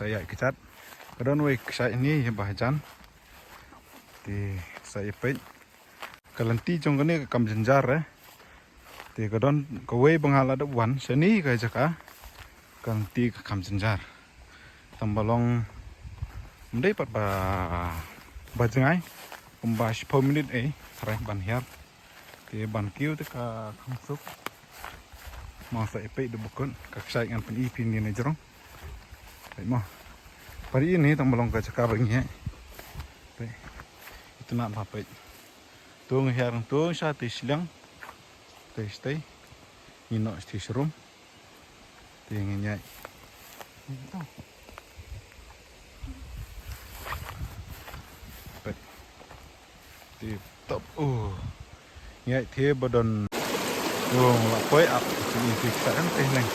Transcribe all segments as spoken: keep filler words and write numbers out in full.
Ïa ka jat. Ka don wei ka shai ni ba jan. Te sa ïa peit. Ka lynti jong kane ka kam jynjar eh. Te ka don kawei ba nga la dep wan shane ka jaka. Ka lynti ka kam jynjar. Tang ba long ym dei pat ba ba jngai. Kumba shiphew minit eh. Hare ban hiar. Te ban kiew te ka kham suk. Mo sa ïa peit da bukut ka kshai ngan pyni phi ne na jrong. Peit mo. Pari ini tang ba long ka jaka ba ngi. Peit. Itu na ba peit. Tung hiar tung sha te shiliang. Te stay. Ino stay shrum. Te ngi ñiah. Peit. Tip top. Uh. Ñiah te ba don. Tung la poi ap. Ini te sa kan te neng.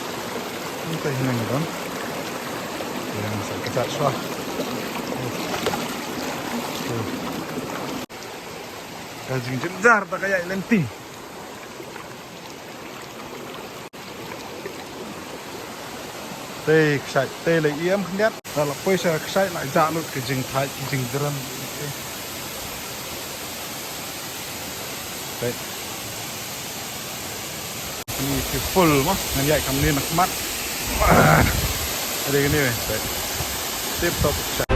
Te neng don. Yang sa ka swa. Ka jingjynjar ta ka ïa lynti. Te kshai te la ïam khyndiat. Da la poi sha kshai la ja lut ka jingthait ka jingdren. Te. Ni ki full mo ngan ïai kam ni na khmat. Ada kini weh. Te. Tip top kshai.